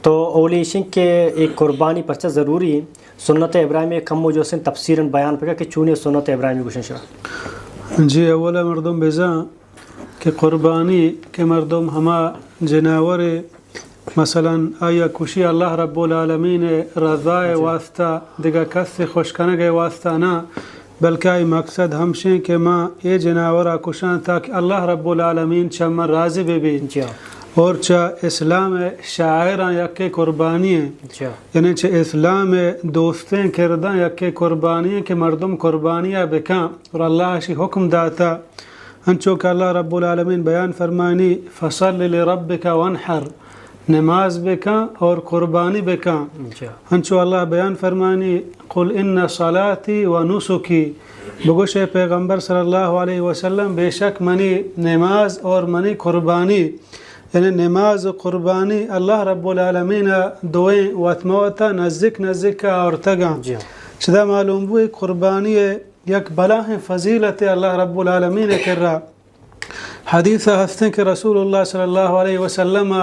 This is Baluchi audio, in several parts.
تو اولی ایشیں کہ اے قربانی پرچہ ضروری ایں؟ سنت ابراہیمی کمو جو استیں تفصیلاً بیان بکن کہ چونیں سنت ابراہیمی گوشن شرا۔ جی، اولا مردم بزاں کہ قربانی کہ مردم ہما جناور، مثلاً آیا کشی اللہ رب العالمین رضا جی۔ واسطہ، دگہ کس خوش کنگ واسطہ نہ، بلکہ آئی مقصد ہمشیں کہ ما اے جناور ء کشاں تاکہ اللہ رب العالمین چہ من راضی بہ بی۔ جی۔ اور چہ اسلام شاعراں یکے قربانی ایں۔ جی۔ یعنی چہ اسلام دوستیں کرداں یکے قربانی ایں کہ مردم قربانی ء بکاں اور اللہ اشی حکم داتا۔ انچو کہ اللہ رب العالمین بیان فرمانی، فصل لربک وانحر، نماز بکن اور قربانی بکن۔ جی۔ انچو اللہ بیان فرمانی، قل ان صلاتی و نسکی، بگوش اے پیغمبر صلی اللہ علیہ وسلم، بے شک منی نماز اور منی قربانی، یعنی نماز و قربانی اللہ رب العالمین دوئیں وت موتا نزدیک نزدیک آورتگاں۔ جی۔ چدا معلوم بوئی قربانی یک بلاہیں فضیلت اللہ رب العالمین کرا۔ حدیث ہستیں کہ رسول اللہ صلی اللہ علیہ وسلم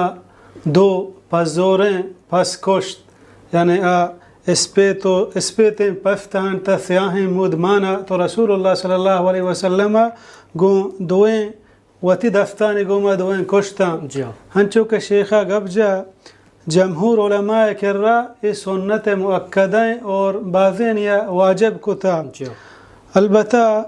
دو پزوریں پس کشت، یعنی آ اسپیت و اسپیتیں پس تہنت سیاہیں مودمانا، تو رسول اللہ صلی اللہ علیہ وسلم گوں دوئیں وتی دستانی گوما دوئیں کشتاں۔ جی۔ ہنچو کہ شیخا گپ جا، جمہور علماء کرا اے سنت مؤکدہ ایں اور بازینیا واجب کتا۔ جی۔ البتہ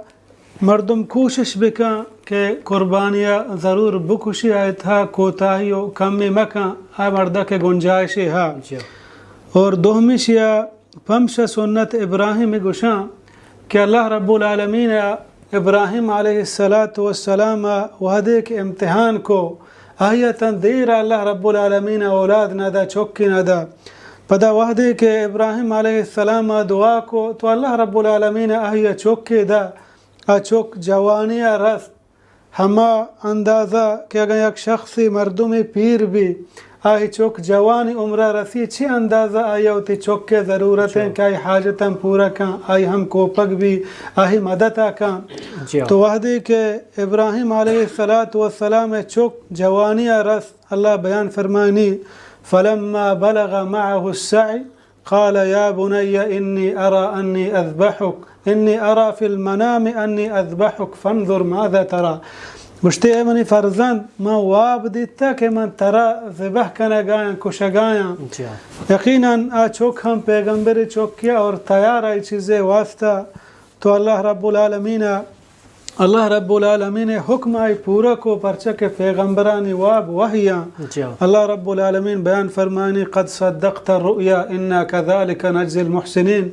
مردم کوشش بکن کہ قربانیا ضرور بکشی، آئی تہا کوتاہی و کمی مکن، آ مردک گنجائشے ہا۔ جی۔ اور دوہمیشیا پمشا سنت ابراہیم گوشاں کہ اللہ رب العالمین ابراہیم علیہ الصلاۃ والسلام وہدے کہ امتحان کو، آئی تن دیر اللہ رب العالمین اولاد نہ دا، چکی نہ دا۔ پدا وہدے کہ ابراہیم علیہ السلام دعا کو تو اللہ رب العالمین آئی چکی دا، آ چک جوانی رست۔ ہما اندازہ کہ اگاں یک شخصے مردمے پیر بی، آئی چک جوانی عمرا رسی، چی اندازہ آئی وتی چکے ضرورت ایں جی۔ کہ آئی حاجتاں پورا کن، آئی ہم کوپگ بی، آئی مدتا کن۔ جی۔ تو وہدے کہ ابراہیم علیہ الصلاۃ والسلام چک جوانی رست، اللہ بیان فرمانی، فلما بلغ معه السعی، قال یا بنی انی ارا انی اذبحک، انی ارا فی المنام انی اذبحک فانظر ماذا تری۔ گوشتے، اے منی فرزند، من واب دیتا کہ من ترا ذبح کنگایاں، کشگایاں۔ جی۔ یقیناً آ چک ہم پیغمبر چکیا اور تیار آئی چیزے واسطہ۔ تو اللہ رب العالمین، اللہ رب العالمین حکم آئی پورا کو، پرچہ کہ پیغمبرانی واب وحیاں۔ جی۔ اللہ رب العالمین بیان فرمانی، قد صدقت الرؤیا انا كذلك نجزي المحسنين۔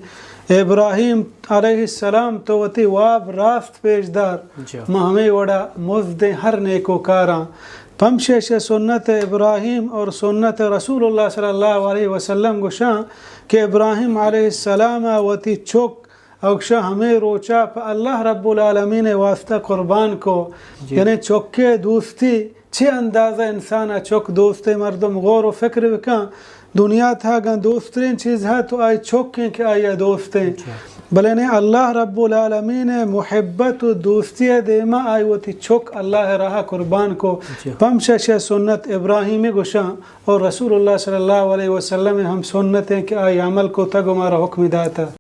اے ابراہیم علیہ السلام، تو وتی واب راست پیش دار، جی۔ ما ہمے وڑا مزدیں ہر نیکوکاراں۔ پمشش سنت ابراہیم اور سنت رسول اللہ صلی اللہ علیہ وسلم گوشاں کہ ابراہیم علیہ السلام وتی چک او گشاں ہمے روچا پہ اللہ رب العالمین واسطہ قربان کو۔ جی۔ یعنی چکے دوستی چہ اندازہ انسان ء چک دوستے، مردم غور و فکر بکن، دنیا تھا گاں دوسترین چیز ہے تو آئی چک ہیں کہ آئی دوستیں۔ جی۔ بلے نے اللہ رب العالمین محبت و دوستی دیما آئی وتی چک اللہ راہ قربان کو۔ جی۔ پمشش سنت ابراہیمی گشاں اور رسول اللہ صلی اللہ علیہ وسلم ہم سنت ہیں کہ آئی عمل کو تگ و مارا حکم داتا۔